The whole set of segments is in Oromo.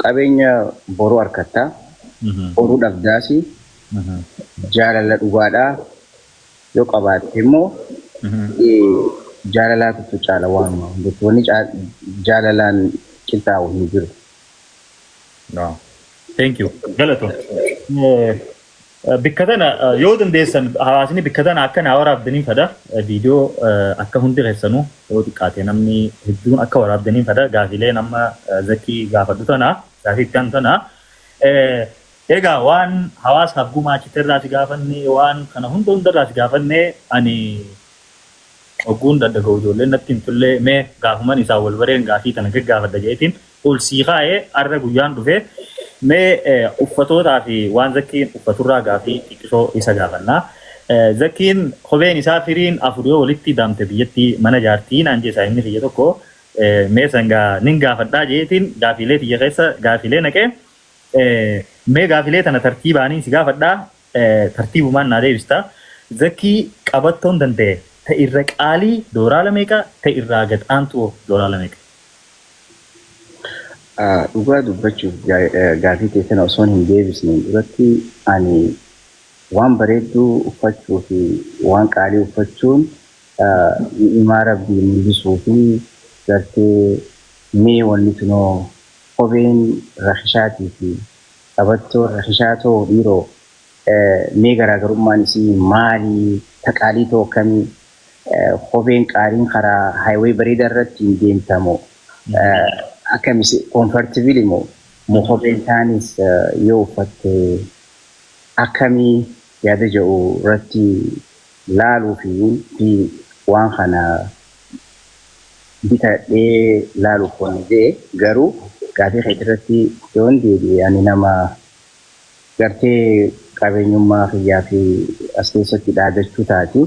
Qabeenya boruu harkattaa, boruu dhabdaasi, jaalala dhugaadhaa yoo qabaatte immoo jaalalaatu caala waanuma hundatti. Wanni jaalalaan qixxaa'u hin jiru. No. Thank you. Galatoom. Bikka tana yoo dandeessan, hawaasni bikka tana akka naa waraabdaniin fada. Viidiyoo akka hundi keessanuu, yoo xiqqaate namni hedduun akka waraabdaniin fada. Gaafilee nama Zakii gaafadhu tana, gaafii itti aanu tana. Egaa waan hawaasaaf gumaachite irraa si gaafanne, waan kana hunda hundarraa si gaafanne. Ani ogguun daddaga'u ijoolleen natti himtullee, mee gaafuman isaan wal bareen gaafii tana gaggaafadha jeetiin ol sii kaa'ee arra guyyaan dhufee, mee uffatootaa fi waan Zakkiin uffaturraa gaafii xiqqisoo isa gaafannaa. Zakkiin kopheen isaa firiin afur yoo walitti daamte biyyatti mana jaartii naan jeessa inni kiyya tokko. Mee sangaa nin gaafadhaa jeetiin gaafiilee tiyya keessa gaafiilee naqee, mee gaafiilee tana tartiibaanii si gaafadhaa, tartiibumaan naa deebista. Zakkii, qabattoon danda'e ta irra qaalii dooraala meeqa, ta irraa gad aantu dooraala meeqa? Dhugaa dubbachuuf, gaafii teessana osoo hin deebisneen duratti, ani waan bareedduu uffachuu fi waan qaalii uffachuun ni'imaa Rabbii mul'isuu fi gartee mee wanni tunoo kopheen rakishaatii fi qabattoon rakishaa too dhiiroo mee garaagarummaan isii maalii, ta qaalii too akkamii, kopheen qaaliin karaa highway bareedaa irratti hin deemtamoo, akkamis comfortable moo moo kopheen taanis yoo uffatte akkamii yaada jedhu irratti laaluu fi waan kana bitadhee laaluuf wanni jedhe. Garuu gaafii keetii irratti yoon deebi'e, ani nama gartee qabeenyummaa kiyyaa fi as keessatti dhaadachuu taati.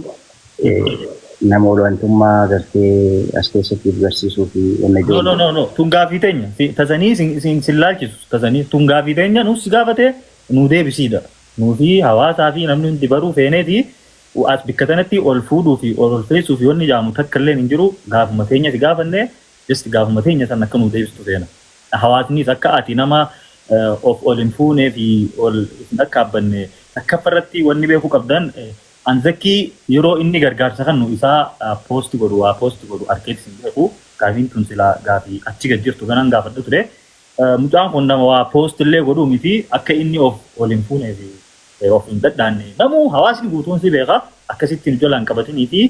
Nama olaantummaa gartee as keessatti barsiisuu fi wanna No, no, no, no. Tun gaafii teenya. Tasanii sin laalchisu. Tasanii tun gaafii teenya nuuf si gaafate nuu deebisiidha. Nuu fi hawaasaa fi namni hundi baruu feeneeti as bikka tanatti ol fuudhuu fi ol feessuu fi wanni jaamu takka illee hin jiru. Gaafuma teenya si gaafanne, just gaafuma teenya san akka nuu deebistu feena. Hawaasnis akka ati nama of ol hin fuunee fi ol hin akkaabbanne takkaffa irratti wanni beekuu qabdan, Anzakkii yeroo inni gargaarsa kennu isaa post godhu, waa post godhu arkeetis hin beeku. Gaafiin tun silaa gaafii achi gad jirtu kanan gaafadhu ture. Mucaan kun nama waa post illee godhuu miti. Akka inni of ol hin fuunee fi of hin dadhaanne namuu hawaasni guutuun si beeka. Akkasitti nu jalaan qabatinii fi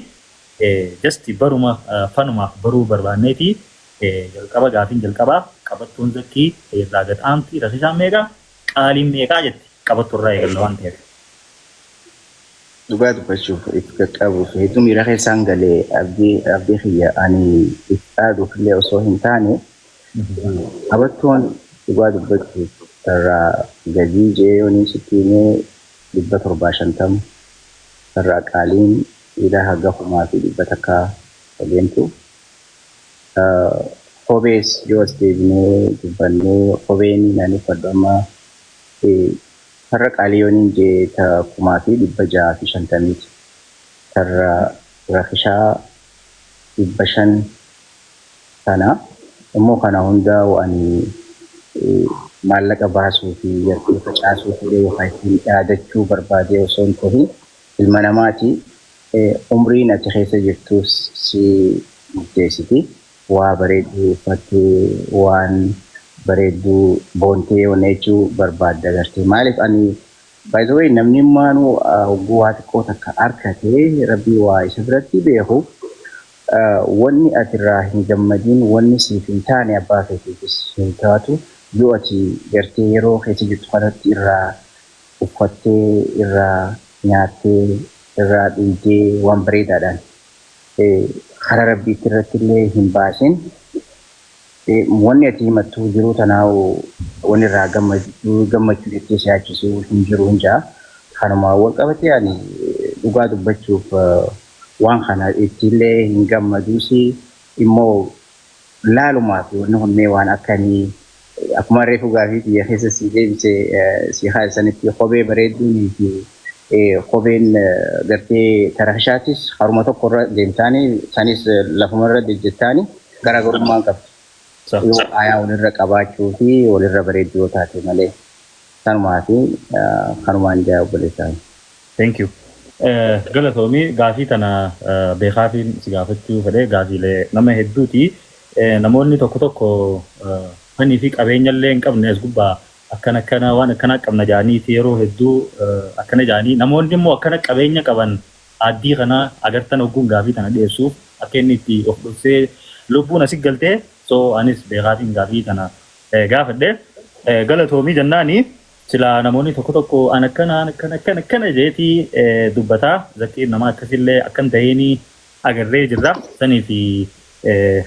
just baruma fanumaaf baruu barbaanneeti. Jalqaba gaafiin jalqabaa, qabattoon Zakkii irraa gad aanti rakisaan meeqa, qaaliin meeqaa jetti? Qabattuu irraa eegalla waan ta'eef. Dhugaa dubbachuuf, if qaqqabuuf hedduu miira keessaan galee, abdii kiyya, ani if dhaaduuf illee osoo hin taane, qabattoon dhugaa dubbachuuf irraa gadii jee yooniin sitti himee 750, irraa qaaliin ila haga 1100 deemtu. Kophees yoo as deebinee dubbannee, kopheen ani uffadhu amma farra qaalii yooniin jee ta 1650ti. Tarra rakishaa 500 kana immoo kana hundaa ani maallaqa baasuu fi gartee facaasuu fedhee yookaan ittiin dhaadachuu barbaadee osoo hin ta'in, ilma namaati, umriin ati keessa jirtus si murteessiti. Waa bareedduu uffattee, waan bareedduu boontee wanna jechuu barbaadda gartee. Maaliif ani, by the way, namni maanuu hogguu waa xiqqoo takka arkatee Rabbii waa isa biratti beeku, wanni ati irraa hin gammadin, wanni siif hin taane abbaa keetiifis hin taatu. Yoo ati gartee yeroo keessa jirtu kanatti irraa uffattee, irraa nyaattee, irraa dhuydee, waan bareedaadhaan karaa Rabbiitti irratti illee hin baasin, wanni ati himattu jiruu tanaa'u wanni irraa gammachuu jettee si yaachisu hin jiru hin jaa. Kanuma wal qabatee, ani dhugaa dubbachuuf waan kana ittiillee hin gammaduusi immoo laalumaa fi wanni kun mee waan akkamii, akkuma reefu gaafii xiyya keessa si deebise si kaasanitti, kophee bareedduunii fi kopheen gartee tarakishaatis haruma tokko irra deemtaanii sanis lafuma irra jejjettaanii garaagarummaa hin qabdu. Yoo aayaa walirra qabaachuu fi walirra bareedduu yoo taate malee. Kanumaa fi kanumaan jaa obboleessaa. Thank you. Galatoomii, gaafii tana beekaafiin si gaafachuu fedhee, gaafiilee nama hedduuti. Namoonni tokko tokko fanii fi qabeenya illee hin qabne as gubbaa akkana akkana waan akkana qabna jaaniiti, yeroo hedduu akkana jaanii, namoonni immoo akkana qabeenya qaban aaddii kana agartan ogguun gaafii tana dhiyeessuuf akka inni itti of dhufsee lubbuun asi galtee. So anis beekaafiin gaafii tana gaafadhe. Galatoomii jennaani, silaa namoonni tokko tokko an akkana an akkana akkana akkana jeetii dubbataa, zakkiin nama akkasillee akkan ta'eenii agarree jirra sanii fi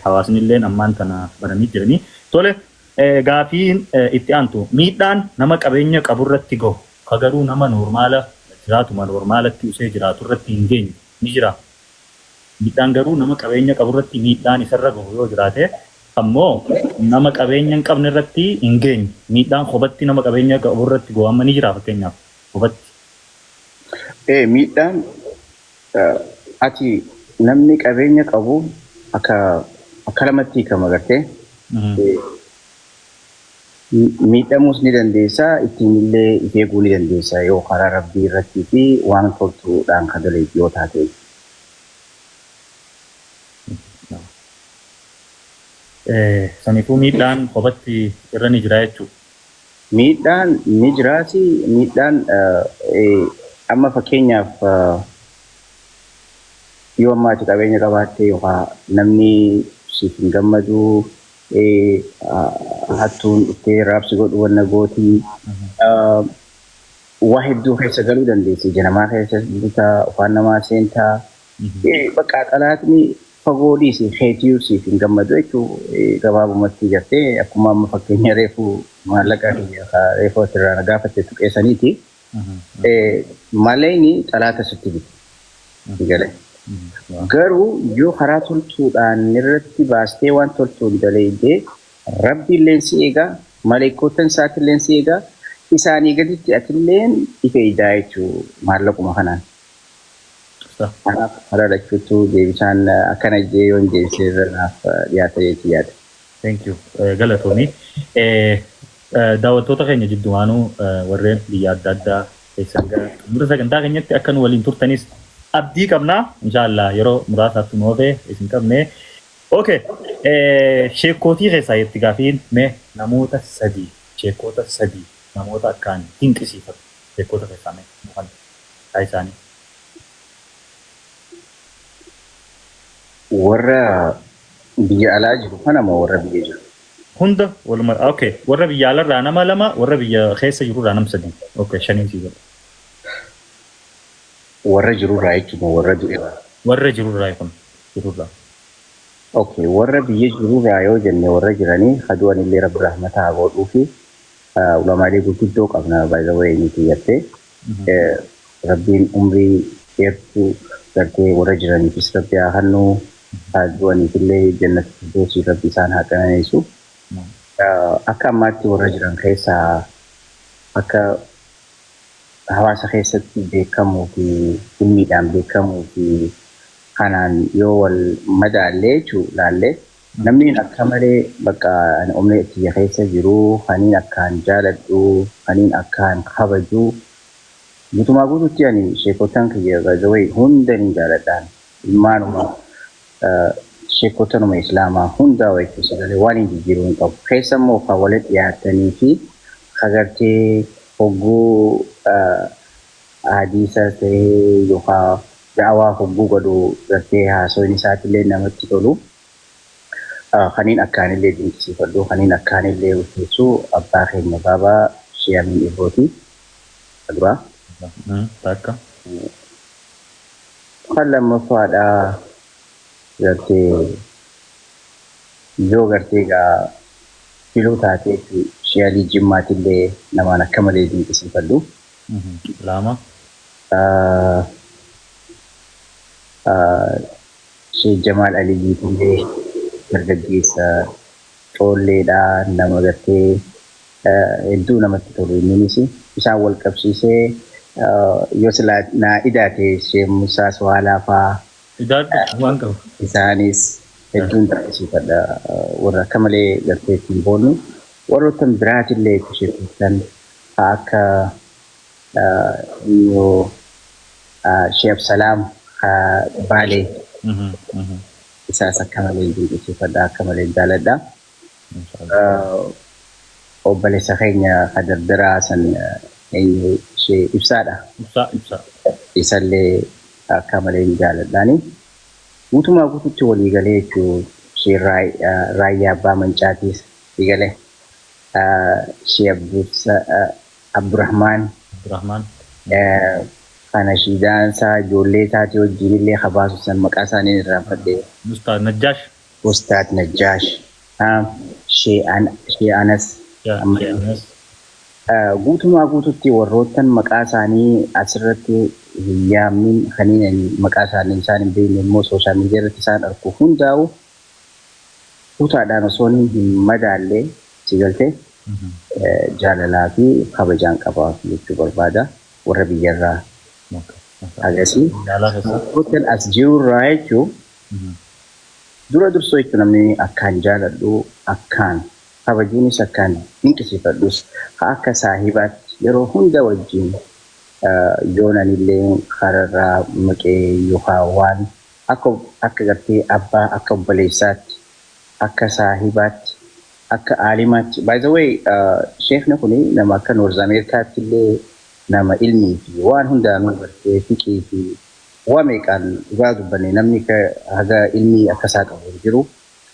hawaasni illee ammaan tana baranii jiranii. Tole, gaafiin itti aantu, miidhaan nama qabeenya qaburratti gahu ka garuu nama normal jiraatuma normalatti usee jiraatu irratti hin geenye ni jira. Miidhaan garuu nama qabeenya qaburratti miidhaan isarra gahu yoo jiraate, ammoo nama qabeenya hin qabne irratti hin geenye, miidhaan kophaatti nama qabeenya qabu irratti gahu amma ni jira, fakkeenyaaf kophatti. Miidhaan ati namni qabeenya qabu akka lamatti hiikama gartee. Miidhamuus ni dandeessaa, ittiin illee if eeguu ni dandeessa yoo karaa rabbii irrattii fi waan toltuudhaan kan dalagu yoo taate. Saniifuu miidhaan kophatti irra ni jira jechuudha. Miidhaan ni jiraati. Miidhaan amma fakkeenyaaf yoo amma ati qabeenya qabaatte yookaan namni siif hin gammadu, hattuun dhuftee raabsi godhu wanna gootii, waa hedduu keessa galuu dandeessi. Ija namaa keessa butaa, afaan namaa seentaa. Bakka xalaatni fagoo dhiisi, keetiyyuu siif hin gammadu jechuu gabaabumatti gartee, akkuma amma fakkeenya reefu maallaqa reefu asirraa na gaafatte tuqeessaniiti. Maleenyi xalaata sitti bitu. Galee. Garuu yoo karaa toltuudhaan irratti baastee waan toltuun dalaydee, rabbi illeen si eegaa, maleekkotan isaatilleen si eegaa, isaanii gaditti atilleen ife eedaa jechuu maallaquma kanaan. Kanaaf karaa lachuutu deebisaan akkana jee yoon deebisee irra naaf dhiyaata jechuun yaada. Thank you. Galatoomii. Daawwattoota keenya jiddumaanuu warreen biyya adda addaa keessan gara xumura sagantaa keenyatti akka nu waliin turtanis abdii qabna. Inshaallah yeroo muraasaatti nu ofe isin qabne. Okay. Sheekootii keessaa itti gaafiin, mee namoota sadii, sheekota sadii, namoota akkaan dinqisiifatu sheekota keessaa mee nu kan isaanii. Warra biyya alaa jiru kana moo warra biyya jiru? Hunda waluma, okay. Warra biyya alarraa nama lama, warra biyya keessa jirurraa nama sadii. Okay, shanii sii godha. Warra jirurraa jechuun moo warra du'e? Warra jirurraa kun jirurraa. Okay, warra biyya jirurraa yoo jenne, warra jiranii kadu'an illee rabbi rahmata haa godhuu fi ulamaalee gurguddoo qabna, by the way, nuti gartee rabbiin umrii dheertuu gartee warra jiraniifis rabbi haa kennu, du'aniif illee jannata firdoosii rabbi isaan haa qananiisu. Akka ammaatti warra jiran keessaa akka hawaasa keessatti beekamuu fi ilmiidhaan beekamuu fi kanaan yoo wal madaallee jechuu laallee, namni akka malee bakka ani omni kiyya keessa jiru, kaniin akkaan jaaladhu, kaniin akkaan kabaju, guutumaa guututti ani sheekotan kiyya by hunda ni jaaladhaan, ilmaanuma sheekotanuma islaamaa hundaa jechuu sagalee waan hin jijjiiruu hin qabu. Keessa immoo kan walitti dhiyaatanii fi kagartee hogguu hadiisa ta'ee yookaan da'awaa hogguu godhu gartee haasoon isaatillee namatti tolu. Kaniin akkaanillee dinqisiifadhu, kaniin akkaanillee ulfeessu abbaa keenya baabaa Shee Amiin Ibrooti. Duraa. Takka. Kan lammaffaadhaa gartee yoo gartee egaa filuu taatee Shee Alii Jimmaatillee namaan akka malee dinqisiifadhu. Lama. Shee Jamaal Aliyyiitillee dargaggeessa coolleedhaa, nama gartee hedduu namatti tolu inninis. Isaan wal qabsiisee yoo silaa naa idaate Shee Musaa Suwaalaa faa Idaadhu waan qabu. Isaanis Hedduun dinqisiifadha. Warra akka malee gartee ittiin boonnu. Warroottan biraatillee itti sheekotan akka Sheekh Absalaam Baalee isaas akka malee dinqisiifadha, akka malee jaaladha. Obboleessa keenya ka dardaraa san eenyu ishee ibsaadha. Ibsaa, ibsaa. Isallee akka malee jaaladhaani. Guutumaa guututti walii galee jechuun ishee Raayyaa Abbaa Mancaatiis galee ishee Abdurrahmaan. Abdurrahmaan. Kana shiidaan isaa ijoollee isaatii wajjin illee habaasu san maqaa isaanii irraanfadhe. Ustaad Najjaash. Ustaad Najjaash. Shee Anas. Guutumaa guututti warroottan maqaa isaanii asirratti hin yaamnin, kanneen maqaa isaanii isaan hin beekne immoo social media irratti isaan argu hundaa'u kutaadhaan osoo hin madaalle si galtee jaalalaa fi kabajaan qabaaf jechuu barbaada warra biyyarraa agasii. Warroottan as jirurraa jechuun dura dursoo jechuun namni akkaan jaaladhu, akkaan kabajuunis, akkaan dinqisiifadhus, akka saahibaatti yeroo hunda wajjin yoonanillee kararraa maqee yookaan waan akka gartee abbaa, akka obboleessaatti, akka saahibaatti, akka aalimaatti. By the way, sheekni kun nama akka North Ameerikaatti illee nama ilmii fi waan hundaanuu gartee fiqii fi waa meeqaan dhugaa dubbanne namni haga ilmii akkasaa qabu hin jiru.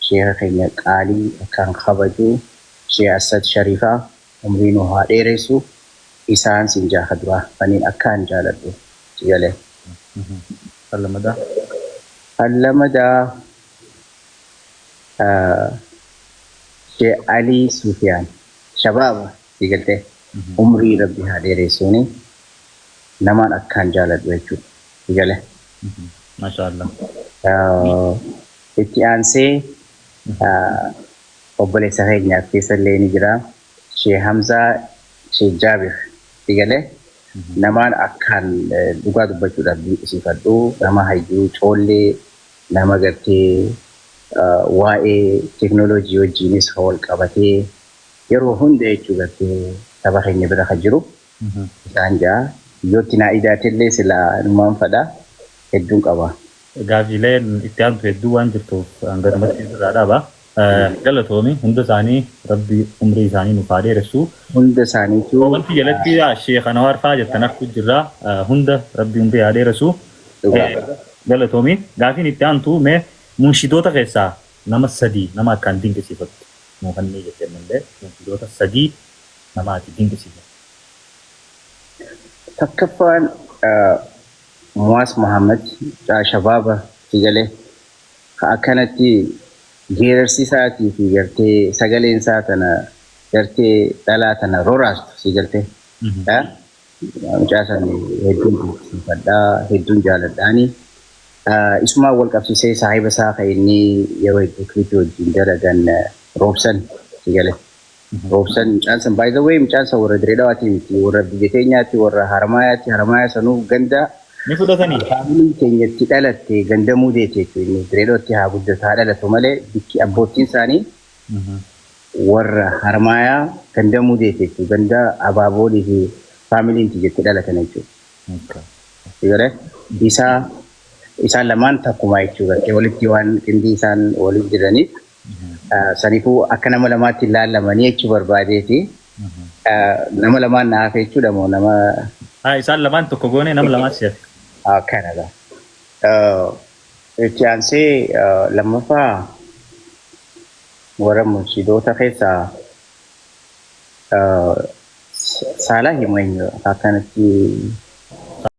Sheeka keenya qaalii akkaan kabaju, Shee Asad Sharifaa, umrii nu haa dheeressu. Isaan sin jaaka duraa kanneen akkaan jaaladhu si galee. Lamadaa. Lamadaa Shee Alii Sufiyaan shabaaba si galtee, umrii rabbi haa dheeressuuni, namaan akkaan jaaladhu jechuudha si galee. Maashaallah. Itti aansee obboleessa keenyaaf keessallee ni jira. Shee Hamzaa Shee Jaabir si galee, namaan akkaan dhugaa dubbachuudhaaf dinqisiifadhu, nama hayyuu coollee, nama gartee waa'ee teeknooloojii wajjiinis wal qabatee yeroo hunda jechuu gartee saba keenya bira kan jiru isaan jaa yootti naa idaatellee silaa numaan fadha hedduun qaba. Gaafiileen itti aantu hedduu waan jirtuuf hanganumatti irraa dhaaba. Galatoomi, hunda isaanii rabbi umrii isaanii nuuf haa dheeressu. Hunda isaaniitu. Wanti jalatti Sheekh Anwaar fa'aa jettan arguu jirra. Hunda rabbi umrii haa dheeressu. Galatoomi. Gaafiin itti aantu, mee munshidoota keessaa nama sadii nama akkaan dinqisiifattu nuu kannee jettee mallee, munshidoota sadii nama ati dinqisiifattu. Takkaffaan Muwaas Muhammad shabaaba si galee, akkanatti geerarsi isaatii fi gartee sagaleen isaa tana gartee dhalaa tana roraastu si galtee. Mucaa san hedduun dinqisiifadhaa, hedduun jaaladhaani. Isumaan wal qabsiisee saahiba isaa kan inni yeroo hedduu kilipii wajjin dalagan Roobsan si galee. Roobsan mucaan san, by the way, mucaan san warra Diree Dhawaatii miti, warra biyya teenyaatti, warra Harmaayaatti, Harmaayaa sanuu ganda Ni fudhatanii? Faamiliin keenyatti dhalatte gandamuu deete jechuudha. Inni Diree Dhawaatti haa guddatu haa dhalatu malee bikki abbootiin isaanii warra Harmaayaa gandamuu deete jechuudha. Ganda abaaboolii fi faamiliin jetti dhalatan jechuudha. Sigale isaa isaan lamaan takkuma jechuudha. Walitti waan qindii isaan waliin jiraniif saniifuu akka nama lamaatti ilaalamanii jechuu barbaadeeti. Nama lamaan na hafe jechuudha moo nama? Isaan lamaan tokko goone, nama lamaan si hafe. Kanadha. Itti aansee lammaffaa warra munshidoota keessaa Saalaa himu eenyu akkanatti